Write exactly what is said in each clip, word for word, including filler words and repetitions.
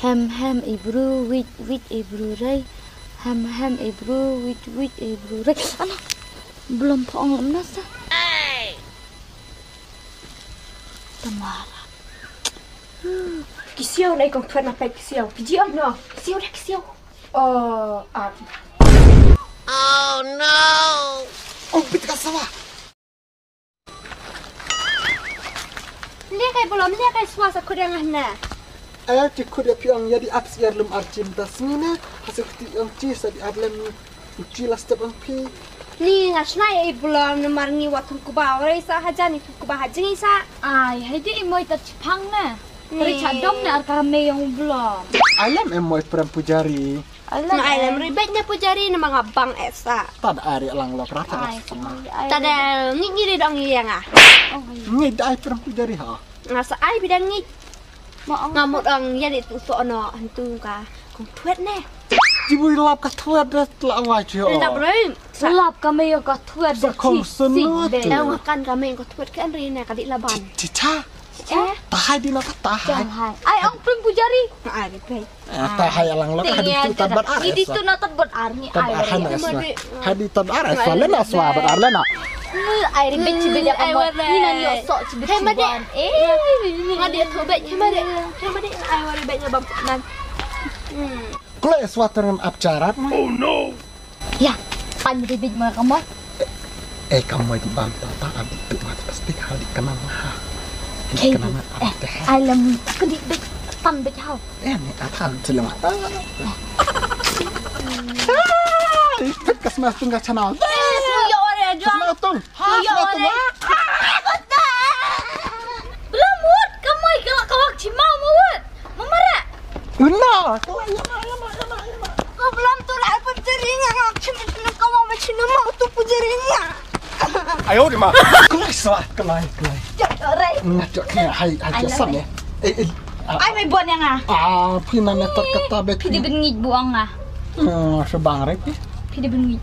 Hem hem i bru wit wit i bru rei. Hem hem i bru wit wit i bru rei. Ala. Blom phong lam nasa. Tamara. Kisiau nai kong thuat na pek kisiau. Kiji om no. Kisiau dah kisiau. Oh, at. Oh no. Oh, bit ka sawa. Lia kai bolom, lia kai swa sa khut ïa nga hna. Ai, ti khut ïa phi ong ïa di ap siar lum ar jim ta sngi na. Hasa kti ong ti sa di ap lem uci la step ong phi. Ni nga shna ïa i bolom namar ngi wa thung kuba wa rei sa hajan i thung kuba hajing i sa. Ai, hai di i moi ta chipang na. Ni. Ri cha dom na ar ka me ong bolom. Ai lem em moi prem pujari. Alah, na ai lem ribet na pujari na manga bang esa. Tad ari lang lok rata. Ai, ai. Tad ngi ngi dong yang ah. Ngi dai perang pujari ha. Ngasa ai bidang ngi. Nga mut ang ya di tu to no antu ka kong thuet ne. Jibu lap ka thuet de la wa jo. Lap rem. Lap ka me ka thuet de. Sa kong senut. Ang kan ka me ka thuet kan ri ne ka di laban. Chicha. Tahai di na tahai. Ai ang perang pujari. Ai ribet. Ah, ta hai alang lok hadi tu tabat ar. Idi tu na tabat ar ni ai. Tabat ar na eswa. Hadi tabat ar eswa lena eswa bat ar lena. Ai ribet chibet ya kamu. Ni nan yo sok chibet chiban. Eh, ngadi tu bet chibet. Chibet ai wari bet ya bam nan. Kle eswa terem ap charat. Oh no. Ya, pan di big ma kamoi. Eh, kamoi di bam ta ta adi tu mati plastik hal di kenang ha. Di kenang ha. Eh, alam kedi big tan big hal. Eh, ni apa hal selama ta. Di pet kasmas tunggal channel. Eh, ya ore aja. Kasmas tung. Ha, ya ore. Belamut kamoi kala kawak chimau mawat. Mamara. Una. Ko belum tu lah pun jerinya ngak cuma cuma kau mau cuma mau tu pun jerinya. Ayo di ma. Kelai sa, kelai, kelai. Jok ore. Ngajak ni hai hai jasam ya. Eh eh. Ai mai bon yang ah. Ah, pina meter kata bet. Pidi bengit buang ah. Oh, sebang rek. Pidi bengit.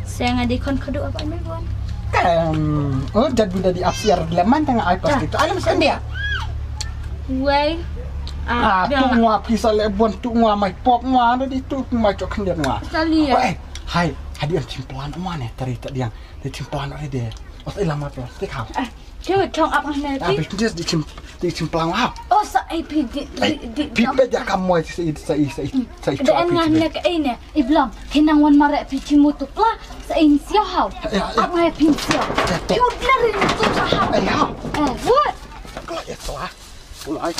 Saya ngadi kon kadu apa mai bon. Em, oh, jad bida di apsiar leman tengah ai plastik tu. Alam sendia. Wei. Ah, tu ngwa pisa le bon tu ngwa mai pop ngwa ada di tu mai cok kendia ngwa. Sekali ya. Wei, hai, hadi am chimplan ngwa ne tari tak diang. Di chimplan ada de. Ot ilama plastik hau. Cewek thong ap ngah ne. Ah, phi. Phi just di chim di chimplang hau. Oh, sa ai phi di di di. Phi pe ja kam moi sa i sa i sa i sa i. Ada an ngah ne ka ai ne. Iblam, hinang wan mare phi chimu tu pla sa in sia hau. Ap ngah phi sia. Phi udla rin tu sa hau. Ai hau. Eh, what? Kelai ya salah. Kelai.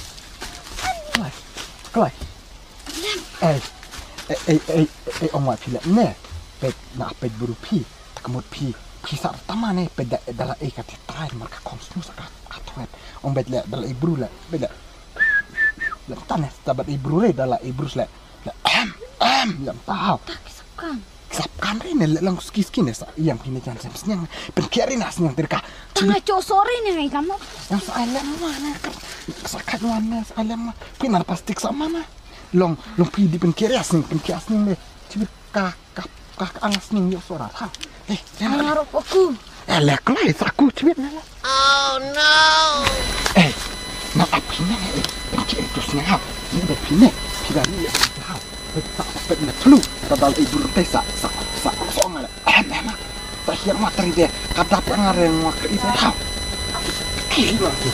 Kelai. Kelai. Eh, eh, eh, eh, eh, ong wa phi le ne. Pet na pet buru phi. Takmut phi. Phi sa tama ne pet da da la eh ka ti trai mar ka kong snu sa ka ka tuet. Ong bet le da la eh buru le bet le. Le ta ne ta bet eh buru le da la eh buru le. Le em em le ta hau. Tak sap kan. Sap kan ri ne le lang ski ski ne sa yang phi ne jan sem snyang. Pen keri na snyang tirka. Tanga cho sorry ne ngai kamu. Yang sa ai lem ma ne. Sa kat wan ne sa ai lem ma. Phi na plastik sa mana. Long long phi di pen keri asning pen keri asning ne. Chibit ka ka ka ka ang asning yo sora ha. Eh, ya. Ngarok aku. Eh, lek lai sa aku chibit na la. Oh no. Eh, na api ne eh. Pen keri tu snyang ha. Ni be phi ne. Phi da ni le ha. Pet tak pet na tulu. Tabal eh burung teh sa sa sa so ngala. Em em. Sa hiar ma teri de. Kadap ngare ngwa keri de ha. Kiri la tu.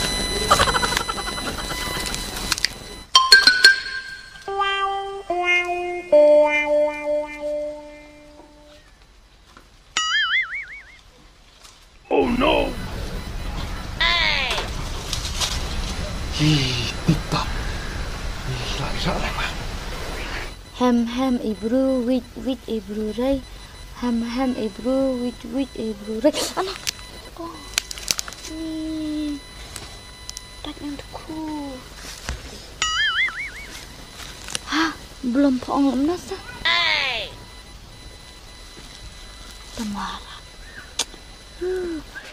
Oh no. Hi, TikTok. Hi, la, la, la, la. Hem hem i bru wit wit i bru rei. Hem hem i bru wit wit i bru rei. Ala. Oh. Ni. Tak yang tu ku. Ha, belum phong lam nasa. Tamara.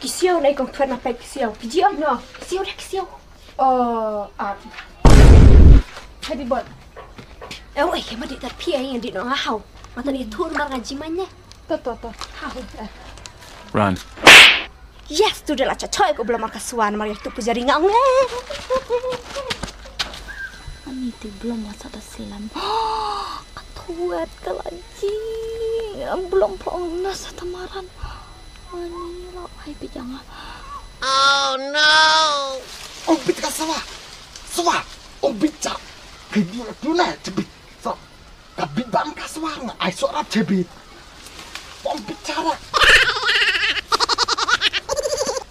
Kisiau nai kong thuat na pek kisiau. Kiji om no. Kisiau dah kisiau. Oh, ah. Hadi bol. Eh, oi, kema di tapi ai yang di no ngahau. Mata di thur mar ngaji manya. To to to. Hau. Run. Yes, tu dah la cha choi ko belum mar ka suan mar tu pujari ngau. Ni te Blom nga sa da slem. Ka thuet ka la ji. Blom pha ong na sa tamaran. Ani la ai pi janga. Oh no. Oh bit ka sawa. Sawa. Oh bit cha. Ka di tu na cha bit. Sa. Ka bit ban ka sawa nga ai so rap cha bit. Oh bit cha ra.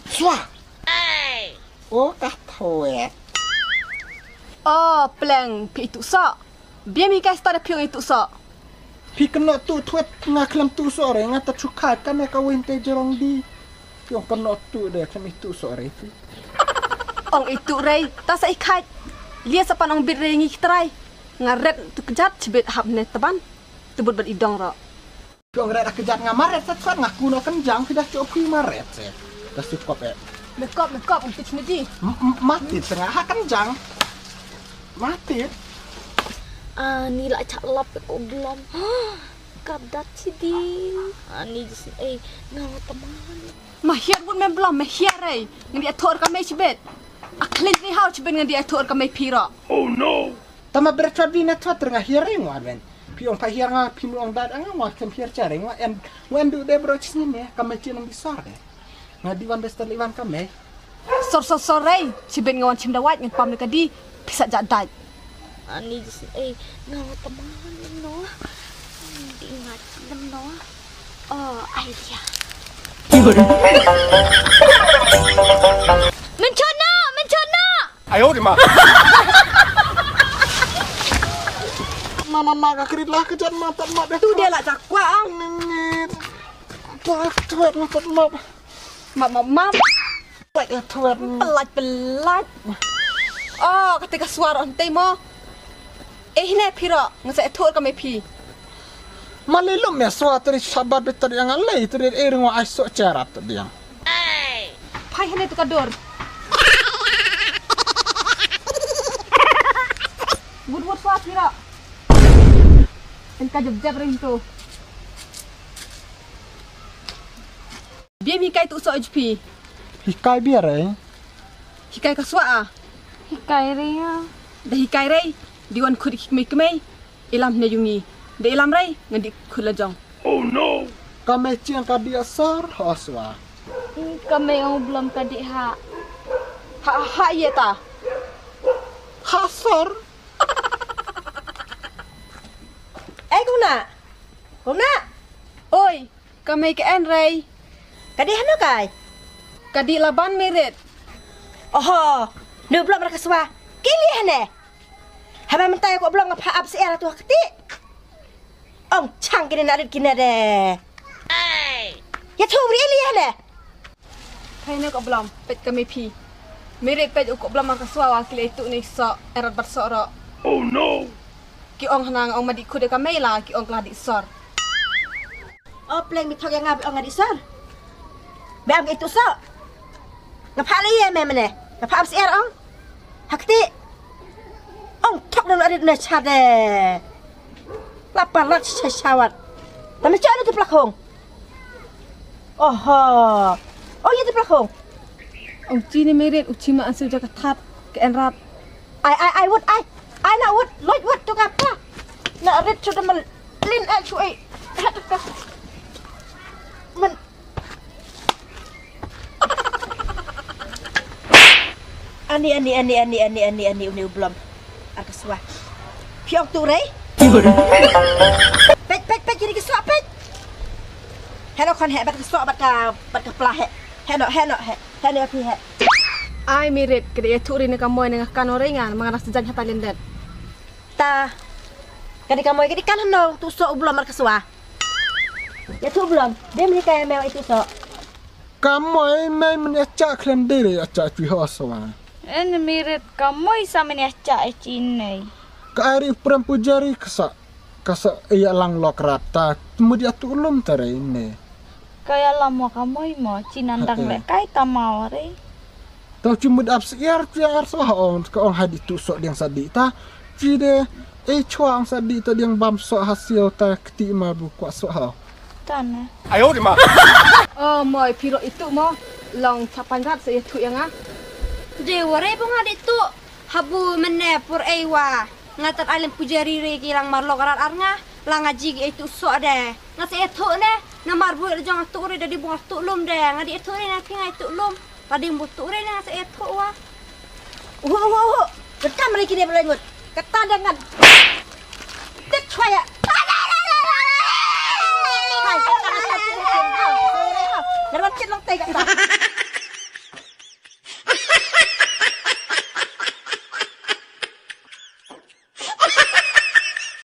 Sawa. Oh ka thuet. Oh pleng phi tu so. Biang mi kai sta da phi ong itu so. Phi kynnoh tu thuet nga khlem tu so re nga ta chu khat kane ka win te jrong di. Phi ong kynnoh tu de khlem itu so re phi. Ong itu re ta sa i khat. Lia sa pan ong bit re ngi ki trai. Nga ret tu kjat chibit hap ne taban. Tu but bat i dong ro. Phi ong ret a kjat nga maret sa chat nga kuno kynjang phi da cho phi maret se. Da sukop eh. Mekop mekop ong tich ne di. Matit nga ha kynjang. Matit. Ani la cha lap ko Blom. Ka dat chi di. Ani jis eh nga wa taman. Ma hiar wut me Blom me hiar ei. Ngan di athor ka me chibet. A khlin ni hau chibet ngan di athor ka me phi ro. Oh no. Tama ber chot di na chot nga hiar ei ngwa ben. Phi ong pha hiar nga phi mu ong dat nga ngwa kem hiar cha ei ngwa en ngwa en du de bro chisni me ka me chin ang di sar de. Nga di wan bester li wan ka me. Sor sor sor rei. Chibet nga wan chim da wait ngan pam ni ka di. Pisa ja dait. Ani jis eh nga wa taman no. Di nga chim no. Oh, idea. Menchona, menchona. Ayo di ma. Ma ma ma ka krit lah kejat ma pat ma deh. Tu dia lah cakwa ang. Nengit. Tuat tuat ma pat ma. Map map map. Pelat pelat. Oh, kata ka suara ente mo. Eh ne piro, nga sa ethur ka me phi. Malilum me suara tadi sabat bet tadi yang alai tadi eh ringo ai sok cerat tadi yang. Phai hane tu ka dur. Wut wut suara piro. En ka jeb jeb ring tu. Bia mi kai tu so H P. Hikai bia rei. Hikai ka swa a. Hikai rei a. Da hikai rei. Di wan khut ki kmei kmei. Ilam ne jungi. Da ilam rei ngan di khut la jong. Oh no. Ka mei chiang ka di asar ha swa. Ka mei ong Blom ka di ha. Ha ha ye ta. Ha sar. Eh kong na. Kong na. Oi. Ka mei ka en rei. Ka dih hano kai? Ka dih laban merit. Oho, nu Blom ra ka swa. Ki li hane. Haba mynta ko Blom nga pha ap se era tu ha kti. Ong chang kine na rit kine de. Ya thu ri li hane. Phai ne ko Blom, pet ka mei phi. Merit pet u ko Blom ra ka swa wa ki le tu ne so erat bat so ro. Oh no. Ki ong hana nga ong ma di khut de ka mei la ki ong kla di sor. O pleng mi thok ya nga bi ong nga di sor. Be am ka itu so. Nga pha le ye me mene. Nga pha am siar ong. Hakti. Ong thok na rit na cha de. La pa lat cha chawat. Ta me cha na tu plak hong. Oho. Ong ye tu plak hong. Ong chi ni merit u chi ma an su ja ka that ka en rat. Ai ai ai wut ai. Ai na wut loj wut tu ka pa. Na rit chu da mal lin ai chu ai. Hat ka. Man. Ani ani ani ani ani ani ani uni u Blom. Ar ka swa. Phi ong tu rei. Pet pet pet kini ki swa pet. Heno khon he bat ka swa bat ka bat ka pla he. Heno heno he. Heno phi he. Ai merit kede ya tu ri ne ka moi ne nga kan ore nga ma nga sa jan hata lendet. Ta. Kadi ka moi kadi kan hano tu so u Blom ar ka swa. Ya tu Blom. Dem ni ka ya me tu so. Ka moi mei men ya cha khlem dei re ya cha chui ho swa. En merit ka moi sa men ya cha e chi nei. Ka ari prem pujari ka sa ka sa ya lang lok rat ta mudi atu ulum ta re ne. Ka ya la mo ka moi mo chi nan dang le kai ta mau re. Tau chi mut ap siar chi ar so ha ong ka ong ha di tu so diang sa di ta. Chi de e chwa ong sa di ta diang bam so ha siau ta kti ma bu kwa so ha. Tan. Ayo di ma. Oh moi piro itu mo long chapan rat sa ya tu yang ah. De ware bunga di tu habu mene pur ei wa. Nga tad ai lem pujari re ki lang marlok rat ar nga. Lang nga ji ki ai tu sok de. Nga sa ai tu ne. Namar bu le jong tu re da di bu tu lum de. Nga di tu re na phi nga ai tu lum. Tadi bu tu re na sa ai tu wa. Uhu uhu uhu. Rekam re kini berlanjut. Kata dengan. Tik chwaya. Hai, kata dengan. Ngerwan cit lang tai kata.